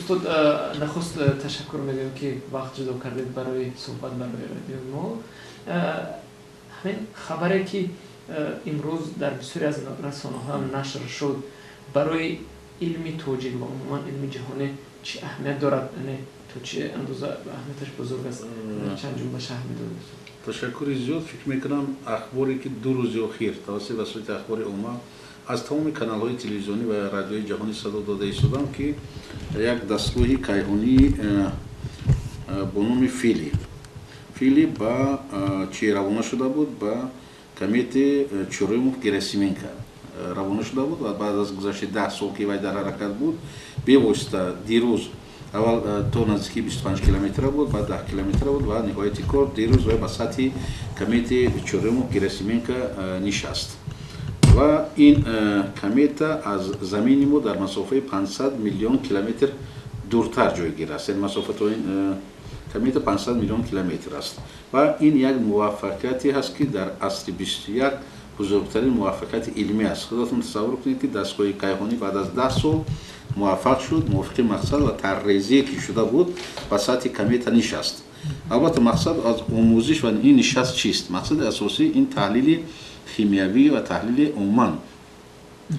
Устод, нахуст ташаккур мегӯем, ки вақт ҷудо кардед барои суҳбат барои радиои мо. Ҳамин хабаре, ки имрӯз дар бисёре аз расонаҳо нашр шуд, барои илми тоҷик ва умуман илми ҷаҳонӣ чӣ аҳамият дорад? Яъне то чӣ андоза аҳамияташ бузург аст? Чанд ҷумла шарҳ медодед? Ташаккури зиёд. Фикр мекунам, ахборе, ки 2 рӯзи охир тавассути васоити ахбори омма аз тамоми каналҳои телевизионӣ ва радиои ҷаҳонӣ садо дода истодам, ки як дастгоҳи кайҳонӣ бо номи Фили ба чи равона шуда буд, ба комети Чурюмов Герасименко равона шуда буд ва баъд аз гузашти 10 сол, ки вай дар ҳаракат буд, бевосита дирӯз аввал то наздикии 25 километра буд, баъд 10 километра буд ва ниҳояти кор дирӯз вай ба сатҳи комети Чурюмов Герасименко нишаст. Ва ин комета аз замини мо дар масофаи 500 миллион километр дуртар ҷойгир аст, яъне масофа то ин комета 500 миллион километр аст. Ва ин як муваффақияте ҳаст, ки дар асри 21 бузургтарин муваффақияти илмӣ аст. Худатон тасаввур кунед, ки дастгоҳи кайҳонӣ баъд аз 10 сол муваффақ шуд, мувофиқи мақсад ва тарҳрезие, ки шуда буд, ба сатҳи комета нишаст. Албатта, мақсад аз омӯзиш ва ин нишаст чист? Мақсади асосӣ ин таҳлили химиявӣ ва таҳлили умуман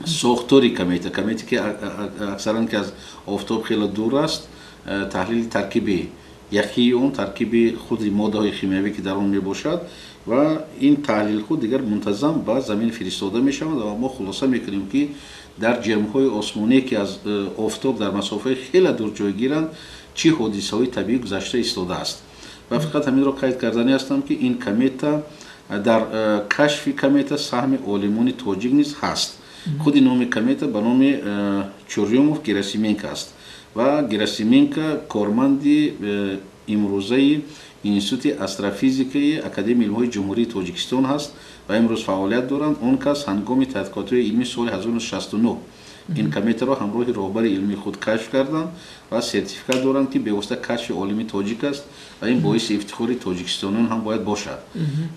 сохтори комета, комете, ки аксаран ки аз офтоб хеле дур аст, таҳлили таркиби яхии он, таркиби худи моддаҳои химиявӣ, ки дар он мебошад. Ва ин таҳлилҳо дигар мунтазам ба замин фиристода мешаванд ва мо хулоса мекунем, ки дар ҷирмҳои осмоние, ки аз офтоб дар масофаи хеле дур ҷойгиранд, чӣ ҳодисаҳои табиӣ гузашта истодааст. Ва фақат ҳаминро қайд карданӣ ҳастам, ки ин комета, дар кашфи комета саҳми олимони тоҷик низ ҳаст. Худи номи комета ба номи Чурюмов Герасименко аст ва Герасименко корманди имрӯзаи Институти астрофизикаи Академияи илмҳои Ҷумҳурии Тоҷикистон ҳаст ва имрӯз фаъолият доранд. Он кас ҳангоми тадқиқотҳои илмии соли 1969 ин кометаро ҳамроҳи роҳбари илмии худ кашф карданд ва сертификат доранд, ки бевосита кашфи олими тоҷик аст ва ин боиси ифтихори тоҷикистониён ҳам бояд бошад.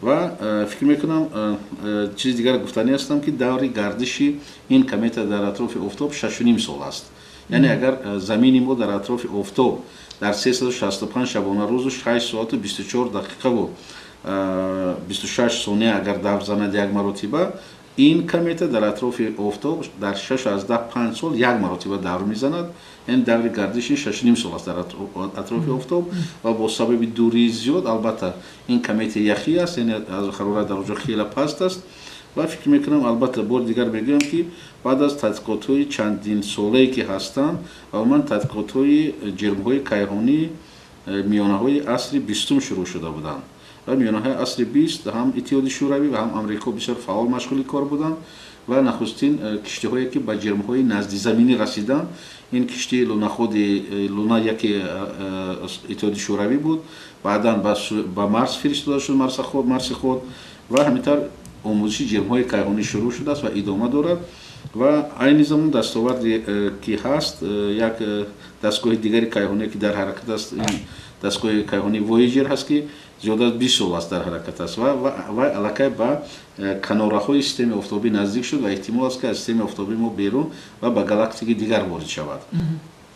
Ва фикр мекунам, чизи дигар гуфтанӣ ҳастам, ки даври гардиши ин комета дар атрофи офтоб 6,5 сол аст. Яъне агар замини мо дар атрофи офтоб дар 365 шабонарӯзу 6 соату 24 дақиқаву 26 сония агар давр занад як маротиба, ин комета дар атрофи офтоб дар 6,5 сол як маротиба давр мезанад. Яъне даври гардиши 6,5 сол аст дар атрофи офтоб. Ва бо сабаби дурии зиёд, албатта, ин комета яхӣ аст, яъне аз ҳарорат дар онҷо хеле паст аст. Ва фикр мекунам, албатта, бори дигар мегӯям, ки баъд аз тадқиқотҳои чандинсолае, ки ҳастанд, ва умуман тадқиқотҳои ҷирмҳои кайҳонӣ миёнаҳои асри 20-ум шурӯъ шуда буданд ва миёнаҳои асри 20 ҳам Иттиҳоди Шӯравӣ ва ҳам Амрико бисёр фаъол машғули кор буданд. Ва нахустин киштиҳое, ки ба ҷирмҳои наздизаминӣ расиданд, ин киштии луноходи Луна яке Иттиҳоди Шӯравӣ буд, баъдан ба Марс фиристода шуд, марсиход, ва ҳамин тавр омӯзиши ҷирмҳои кайҳонӣ шурӯъ шудааст ва идома дорад. Ва айни замон дастоварде, ки ҳаст, як дастгоҳи дигари кайҳоние, ки дар ҳаракат аст, ин дастгоҳи кайҳонии Вояджер ҳаст, ки зиёда аз 20 сол аст дар ҳаракат аст ва вай аллакай ба канораҳои системаи офтобӣ наздик шуд ва эҳтимол аст, ки аз системаи офтобӣ мо берун ва ба галактикаи дигар ворид шавад.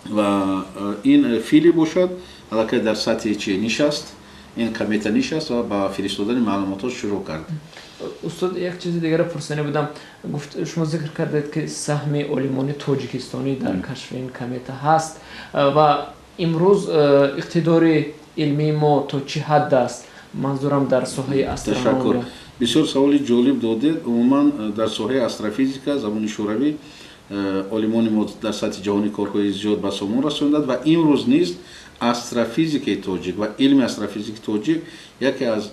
Ва ин Фили бошад, аллакай дар сатҳи чи нишаст, ин комета нишаст ва ба фиристодани маълумотҳо шурӯъ кард. Устод, як чизи дигарро пурсанӣ будам. Гуфт, шумо зикр кардед, ки саҳми олимони тоҷикистонӣ дар кашфи ин комета ҳаст. Ва имрӯз иқтидори илмии мо то чӣ ҳадд аст? Манзурам дар соҳаи Ташаккур, астрономия. Бисёр саволи ҷолиб додед. Умуман дар соҳаи астрофизика замони Шӯравӣ олимони мо дар сатҳи ҷаҳонӣ корҳои зиёд ба сомон расонданд ва имрӯз низ астрофизикаи тоҷик ва илми астрофизики тоҷик яке аз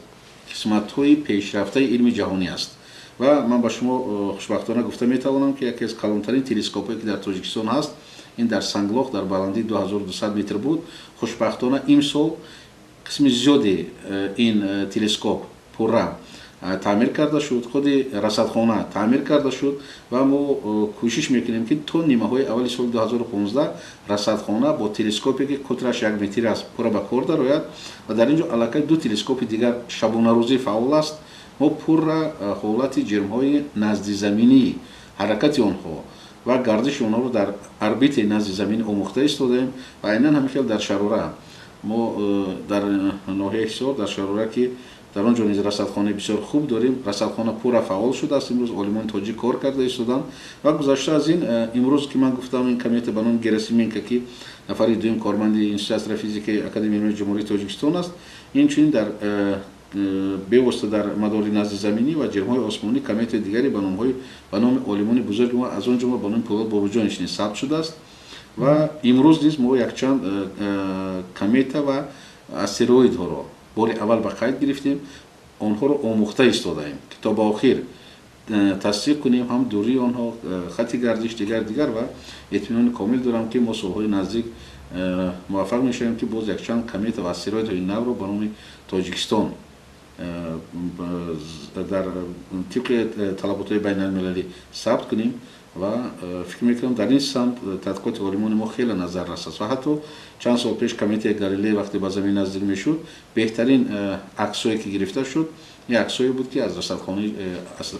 қисматҳои пешрафтаи илми ҷаҳонӣ аст. Ва ман ба шумо хушбахтона гуфта метавонам, ки яке аз калонтарин телескопҳое, ки дар Тоҷикистон ҳаст, ин дар Санглох дар баландии 2200 метр буд. Хушбахтона, имсол қисми зиёди ин телескоп пурра таъмир карда шуд, худи расадхона таъмир карда шуд ва мо кӯшиш мекунем, ки то нимаҳои аввали соли 2015 расадхона бо телескопе, ки қутраш 1 метр аст, пурра ба кор дарояд. Ва дар ин ҷо аллакай ду телескопи дигар шабонарӯзӣ фаъол аст. Мо пурра ҳолати ҷирмҳои наздизаминӣ, ҳаракати онҳо ва гардиши онҳоро дар орбитаи назди замин омӯхта истодаем. Ва айнан ҳамин хел дар Шарора, мо дар ноҳияи Ҳисор, дар Шарора, ки дар он ҷо низ расадхонаи бисёр хуб дорем, расадхона пурра фаъол шудааст. Имрӯз олимони тоҷик кор карда истоданд. Ва гузашта аз ин, имрӯз ки ман гуфтам, ин комета ба номи Герасименко, ки нафари дуюм корманди Институти астрофизикаи Академияи илмии Ҷумҳурии Тоҷикистон аст, инчунин дар бевосита дар мадори назди заминӣ ва ҷирмҳои осмонӣ кометаи дигаре ба номи олимони бузурги мо, аз он ҷумла ба номи Пӯлод Бобоҷонич низ сабт шудааст. Ва имрӯз низ мо якчанд комета ва астероидҳоро бори аввал ба қайд гирифтем, онҳоро омӯхта истодаем, ки то ба охир тасдиқ кунем ҳам дурии онҳо, хати гардиш, дигар дигар. Ва итминони комил дорам, ки мо солҳои наздик муваффақ мешавем, ки боз якчанд комета ва астероидҳои навро ба номи Тоҷикистон дар тибқи талаботҳои байналмилалӣ сабт кунем. Ва фикр мекунам, дар ин самт тадқиқоти олимони мо хеле назаррас аст. Ва ҳатто чанд сол пеш кометаи Галилей вақте ба замин наздик мешуд, беҳтарин аксое ки гирифта шуд, ин аксое буд, ки аз расадхонаи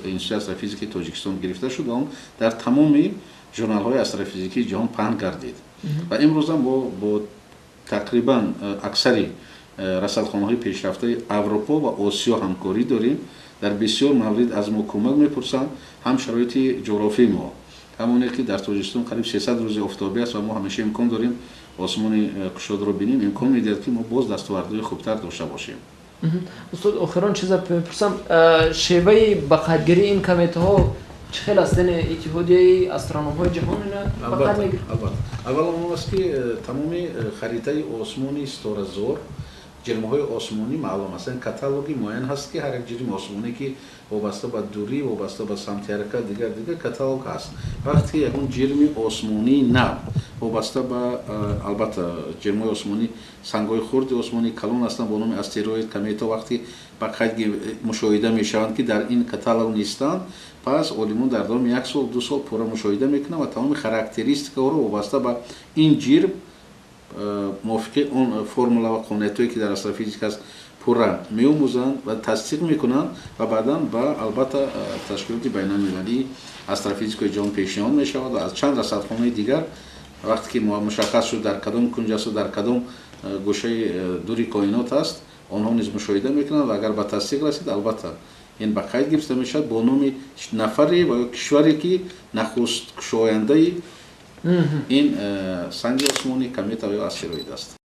Институти астрофизикаи Тоҷикистон гирифта шуд ва он дар тамоми журналҳои астрофизикии ҷаҳон паҳн гардид. Ва имрӯзам мо бо тақрибан аксари расадхонаҳои пешрафтаи Аврупо ва Осиё ҳамкорӣ дорем. Дар бисёр маврид аз мо кӯмак мепурсанд. Ҳам шароити ҷуғрофии мо, ҳамоне ки дар Тоҷикистон қариб 300 рӯзи офтобӣ аст ва мо ҳамеша имкон дорем осмони кушодро бинем, имкон медиҳад, ки мо боз дастовардҳои хубтар дошта бошем. Устод, охирон чиза мепурсам: шеваи ба қайдгирии ин кометаҳо чӣ хел аст? Яъне Иттиҳодияи астрономҳои ҷаҳон ина ба қайд мегирад? Албатта, аввал он аст, ки тамоми харитаи осмони ситоразор, ҷирмҳои осмонӣ маълум аст, каталоги муайян ҳаст, ки ҳар як ҷирми осмонӣ, ки вобаста ба дурӣ, вобаста ба самти ҳаракат, дигар дигар, каталог ҳаст. Вақте ки ягон ҷирми осмонии нав вобаста ба, албатта, ҷирмҳои осмонӣ, сангҳои хурди осмонӣ, калон ҳастанд бо номи астероид, комета, вақте ба қайд мушоҳида мешаванд, ки дар ин каталог нестанд, пас олимон дар давоми як сол, 2 сол пурра мушоҳида мекунанд ва тамоми характеристикаҳоро вобаста ба ин ҷирм мувофиқи он формула ва қонуниятҳое, ки дар астрофизика аст, пурра меомӯзанд ва тасдиқ мекунанд ва баъдан ба, албатта, ташкилоти байналмилалии астрофизикаи ҷаҳон пешниҳод мешавад. Ва аз чанд расадхонаи дигар вақте ки мушаххас шуд, дар кадом кунҷ асту дар кадом гӯшаи дури коинот аст, онҳо низ мушоҳида мекунанд ва агар ба тасдиқ расид, албатта, ин ба қайд гирифта мешавад бо номи нафаре ва ё кишваре, ки нахуст кушояндаи ин санги осмонӣ, комета ё астероид аст.